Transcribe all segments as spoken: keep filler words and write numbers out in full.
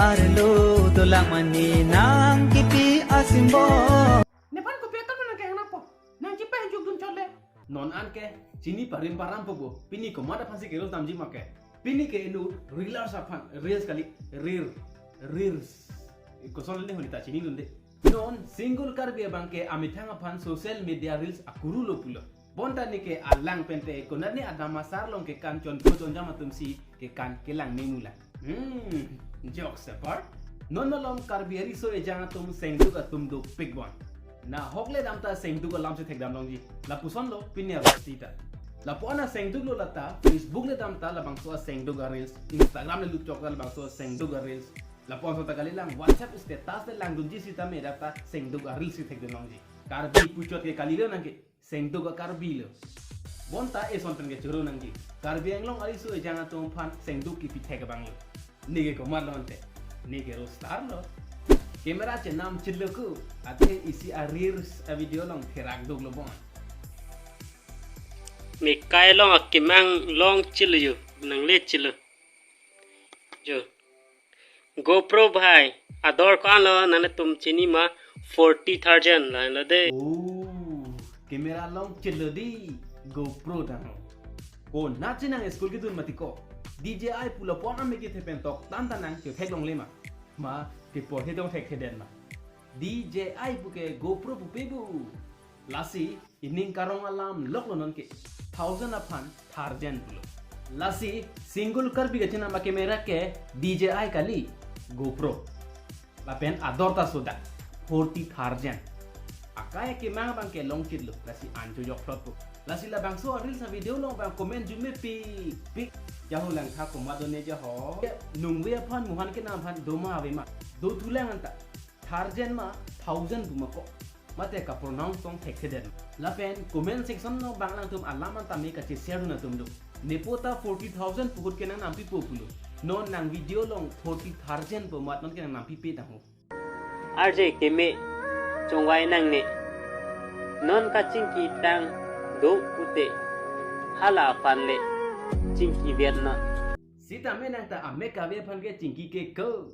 Arlo dolang mani nang kipi asimbo. Nephan kopi akam nang kehang nangpo. Nang chipa juk dun chole. Non an ke chini parim param popo. Pini komat aphansi ke-reels damji ma ke. Pini ke inut reelers aphan, reels kali, reel, reels. Koson le holi ta chinidunde. Non single Karbi abang ke amethang aphan social media reels akuru lo pulo. Bonta ne ke alang pente konatne adamsar along kekan chonpo chonjam atumsi kekan kelang ne mula. Hmm, jokes apart. Non malom Karbi ariso ejang atum sengduk atum dopik bon. Nahok le dam ta sengduk alamsi thekdam longji. Lapuson lo pini arlo sita. Lapu-an asengduk lo lata, Facebook le dam ta labangso asengduk a-reels, Instagram le lutchok ta labangso asengduk a-reels. Lapu-an so ta kalilang, WhatsApp status le langdunji sitame dak ta sengduk a-reels si thekdun longji. Karbi puchot ke kali lo nang ke, sengduk a-Karbi lo. Bonta eson pen ke choro nangji. Karbi Anglong ariso ejang atum aphan sengduk kipi thek abang lo. Ne ke komat lo ante. Ne ke roaster lo. Camera chenam chit lo ku. Athe isi a-reels a-video along therak duk lo bon. Mekai along akemang long chit lo yo. Nangle chit lo. Jo. GoPro bhai, ador ko-an lo nanglitum chini ma forty thousand lo lo de. Oh, camera long chit lo di GoPro tang. Konatsi nang school kedun mati ko. D J I pu lapu-an ame kethe pen tok tan ta nang kethek longle ma. Ma kepothe tong thekthedet ma. D J I pu ke GoPro pupe bu. Lasi ining karong alam lok lo non ke. Thousand aphan thousand pulo. Lasi single Karbi kachinam a-camera ke D J I kali, GoPro. Lapen ador ta sodak forty thousand. Akai akemang abang ke long chit lo, lasi an chojok phlot po. Lasi labangso a-reels a-video along abang comment jume pik pik. Jaho langtha komat do ne jaho. Nungve aphan muhan kenam aphan doma ave ma. Dothulang anta. Thousand ma, thousand pu ma ko. Mate ka-pronounce tong thekthedet. Lapen comment section along abang alangtum alam an tame kache-share dun atum do. Nepo ta forty thousand pu ahut ke nangnampipo pulo. Non nang video along forty thousand pu amat non ke nangnampipe tang ho. R J Keme chongvai nangne. Non kachingki tang do pute. Hala aphan le chingki vet non. Sitame nang ta amek kave aphan ke chingki ke ko.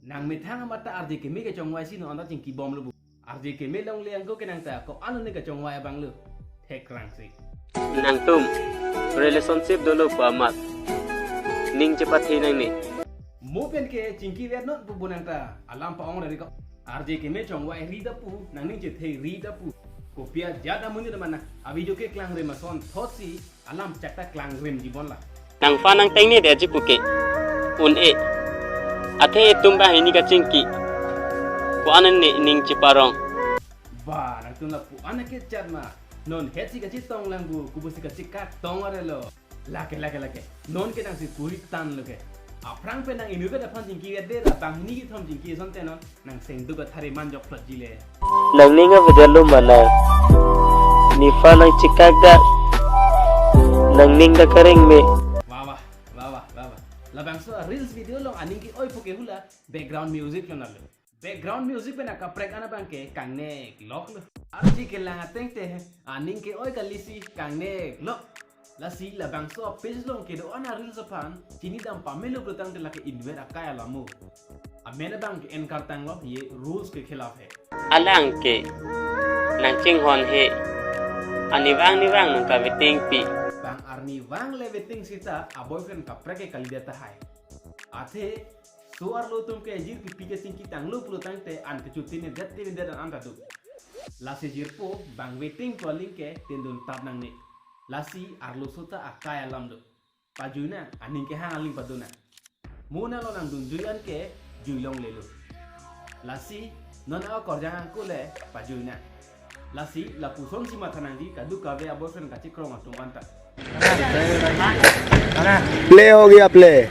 Nang methang amat ta R J Keme kechongvai si non anta chingki bom lo bu. R J Keme longle angko ke nang ta ko-an ne kechongvai abang lo. Thekrang si. Nangtum relationship dolo pu amat ning chepathe nangne. Mo pen ke chingki vet non pu bu nang ta alam pa-ong rari ko. R J Keme chongvai ri ta pu, nangning chethe ri ta pu. Kopi ajat amonit mana a-video keklang rim ason thotsi alam chak ta klang rimji bon la. Nangphan nangtengnedetji pu ke un-e. Athe itum banghini kachingki ko-an ne ning cheparong. Ba, nangtum lapu-an akechat ma. Non hetsi kachetong lang bu, kubusi kachekak tong are lo. Lake, lake, lake. Non ke nangsi puri tan lo ke. Aphrang pen nang inutvet aphan chingki vet de ra, banghini kethom chingki asonte non nang sengduk athare man jok phlotji le. Nangning avedet lo ma nang. Nephan nangchekak dak. Nangning dak kareng me. Wah, wah, wah, wah, wah, wah. Labangso a-reels video along aning ke-oi pu ke hula background music lo nalo. Background music pen akaprek an abang ke kangnek lok lo. R J kelang ateng te aning ke-oi kalisi kangnek lok. Lasi labangso a-page along kedo-an a-reels aphan chinidam pame lo pulotangte lake inutvet akai alam mo. Amen abang ke en kartang lo, ye rules ke khilaf hai. Alang ke nangchinghon he. Arnivang nivang nangkavetengpi. Bang arnivang le veteng sita a-boyfriend kaprek ke kalidet tahai. Athe so arlo atum ke jirpi pi kachingki tanglo pulotangte an kechotinnedet tinnedet an anta do. Lasi jirpo bang veteng pu aling ke tindun tap nangne. Lasi arloso ta akai alam do. Pajui nang, aning kehang aling pado nang. Mo nang lo nangdunjui an ke jui longle lo. Lasi non a-okorjang angko le pajui nang. Lasi lapusonsi matha nangji kadokave a-boyfriend kachekrong atum anta. Play ho gaya, play.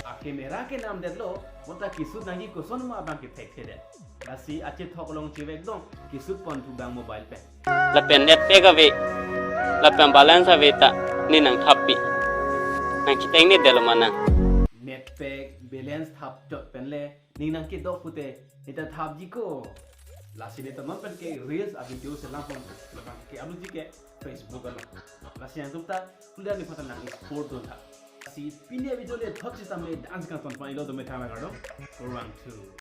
A-camera kenamdet lo, bonta keshoot nangji koson ma abang ke thekthedet. Lasi achethok along chevek dong, keshoot pon thu bang mobile pen. Lapen net pack ave, lapen balance ave ta, ne nangthappi. Nangchetengnedetlo ma nang. Net pack, balance thap chot pen le, ning nangkedok pute, ne ta thapji ko. Lasi ne ta non pen ke reels a-video selam pon, labang ke-uploadji ke Facebook along. Lasi nangtum ta, hula nephan ta nang-support dun tha. Si pini video le thot sitame dance kan ton pan ilo to me thang la kardom. Kurvangthu.